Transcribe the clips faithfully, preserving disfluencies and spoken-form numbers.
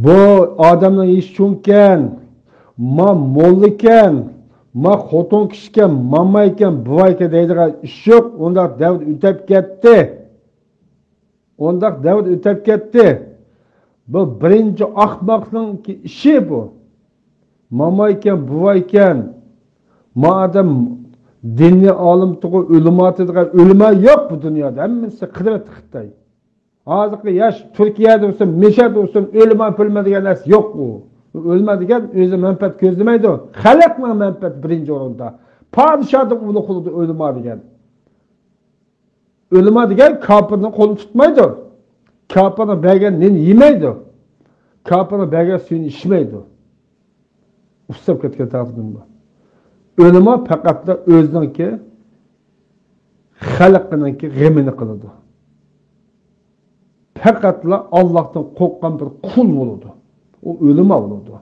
بۇ ئادەمنىڭ يېشى چوڭكەن، ما موللىكەن، ما خوتۇن كىشىكەن، مامايكەن، بوۋايكەن دەيدىغان ئىش يوق. ئۇنداق دەۋر ئۆتەپ كەتتى. ئۇنداق دەۋر ئۆتەپ كەتتى. بۇ بىرىنچى ئاخماقنىڭ ئىشى بۇ. مامايكەن، بوۋايكەن، ما ئادەم دىننى ئالىمتىغۇ، ئۆلىماتى دېگەن ئۆلىما يوق بۇ دۇنيادا. ھەممىسى قىرىۋەتتى خىتاي. ھازىرقى ياش تۈركىيەدە بولسۇن، مىسىردا بولسۇن، ئۆلىما پۆلىما دېگەن نەرسە يوق ئۇ. ئۆلىما دېگەن ئۆزى مەنپەئەت كۆزلىمەيدۇ. خەلقنىڭ مەنپەئەتى بىرىنچى ئورۇندا. پادىشاھدىن ئۇلۇغ بولىدۇ ئۆلىما دېگەن. ئۆلىما دېگەن كاپىرنىڭ قولىنى تۇتمايدۇ. كاپىرنىڭ بەرگەن نېنى يېمەيدۇ. كاپىرنىڭ بەرگەن سۈيىنى ئىچمەيدۇ. ئۇسساپ كەتكەن تەقدىرىم بار. ئۆلىما پەقەتلا ئۆزىنىڭكى، خەلقىنىڭكى غېمىنى قىلىدۇ. پەقەتلا ئاللاھتىن قورققان بىر قۇل بولىدۇ. ئۇ ئۆلىما بولىدۇ.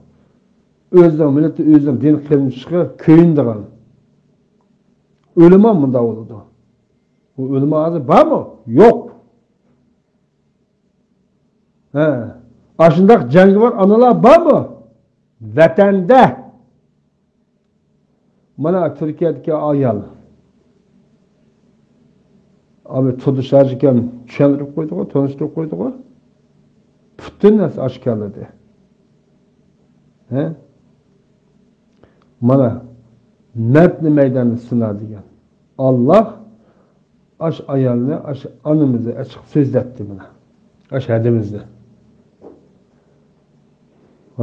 ئۆزىنىڭ مىللىتى، ئۆزىنىڭ دىن قېرىندىشىغا كۆيۈنىدىغان ئۆلىما مۇنداق بولىدۇ. ئۇ ئۆلىما ھازىر بارمۇ؟ يوق. ھە. ئاشۇنداق جەڭگىۋار ئانىلار بارمۇ؟ ۋەتەندە. مانا تۈركىيەدىكى ئايال. ئابى تۇردۇش ھاجىكەم چۈشەندۈرۈپ قويدىغۇ، تونۇشتۇرۇپ قويدىغۇ. پۈتۈن نەرسە ئاشكارىلىدى. ھە؟ مانا، مەردنى مەيداندا سىنا دېگەن. ئاللاھ ئاش ئايالنى، ئاش ئانىمىزنى ئاچچىق سۆزلەتتى مانا. ئاش ھەدىمىزنى.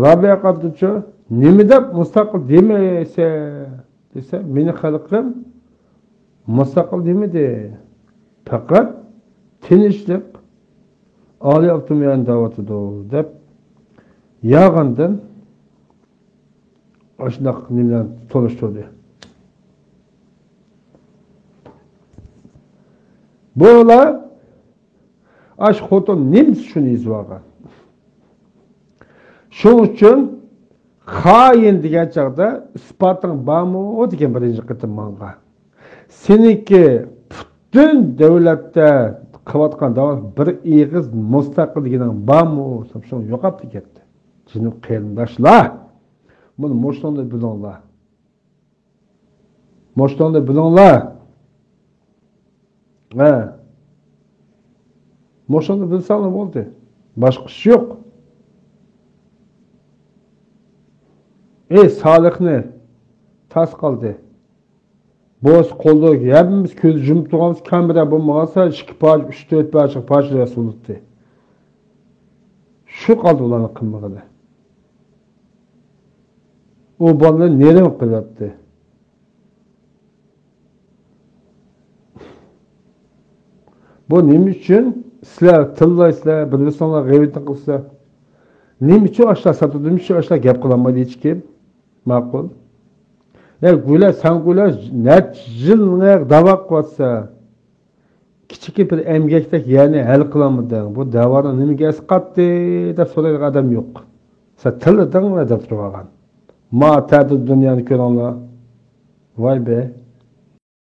رابىيە قاتنىچۇ، نېمە دەپ مۇستەقىل دېمەيسە؟ دېسە، مېنى خەلقىم مۇستەقىل دېمىدى. پەقەت تىنچلىق، ئالىي ئاپتونومىيەنى دەۋاتىدۇ دەپ ياغاندىن ئاشۇنداق نېمىلەرنى تونۇشتۇردى. بۇلار ئاش خوتۇن نېمىسى شۇنى يېزىۋالغان. شۇنىڭ ئۈچۈن خائىن دېگەن چاغدا ئىسپاتىڭ بارمۇ دېگەن بىرىنچى قېتىم ماڭا. سېنىڭكى پۈتۈن دۆلەتتە قىلىۋاتقان داۋا بىر ئېغىز مۇستەقىل دېگىنىڭ بارمۇ؟ شۇڭا يوقاپلا كەتتى. جېنىم قېرىنداشلار، بۇنى مۇشۇنى بىلىڭلار. مۇشۇنى بىلىڭلار. ھە. مۇشۇنى بىلسەڭلار بولدى. باشقا ئىش يوق. ئەي سالىھنى تاس قالدى. بولسا قولدا ھەممىمىز كۆز يۇمۇپ تۇرغانمىز، كامېرا بولمىغانسا ئىككى پارچە، ئۈچ، تۆت پارچە، پارچە رەسۇلۇتتى. شۇ قالدى ئۇلارنىڭ قىلمىغىنى. ئۇ بالىنى نېرىن قىلاتتى. بۇ نېمە ئۈچۈن سىلەر تىللايسىلەر، بىر-بىرسىڭلار غەيۋىتىنى قىلىسىلەر؟ نېمە ئۈچۈن ئاشۇلار ساتىدۇ؟ نېمە ئۈچۈن ئاشۇلار گەپ قىلالمايدۇ ھېچكىم؟ ماقۇل. يا گۈلە، سەن گۈلە نەچچە يىل داۋا قىلىۋاتىسەن. كىچىككە بىر ئەمگەكتەك يەرنى ھەل قىلالمىدىڭ. بۇ دەۋانىڭ نېمىگە ئەسقاتتى دەپ سورايدىغان ئادەم يوق. سەن تىللىدىڭ دەپ تۇرۇۋالغان. ما تەتۈر دۇنيانى كۆرۈڭلار. ۋاي بە.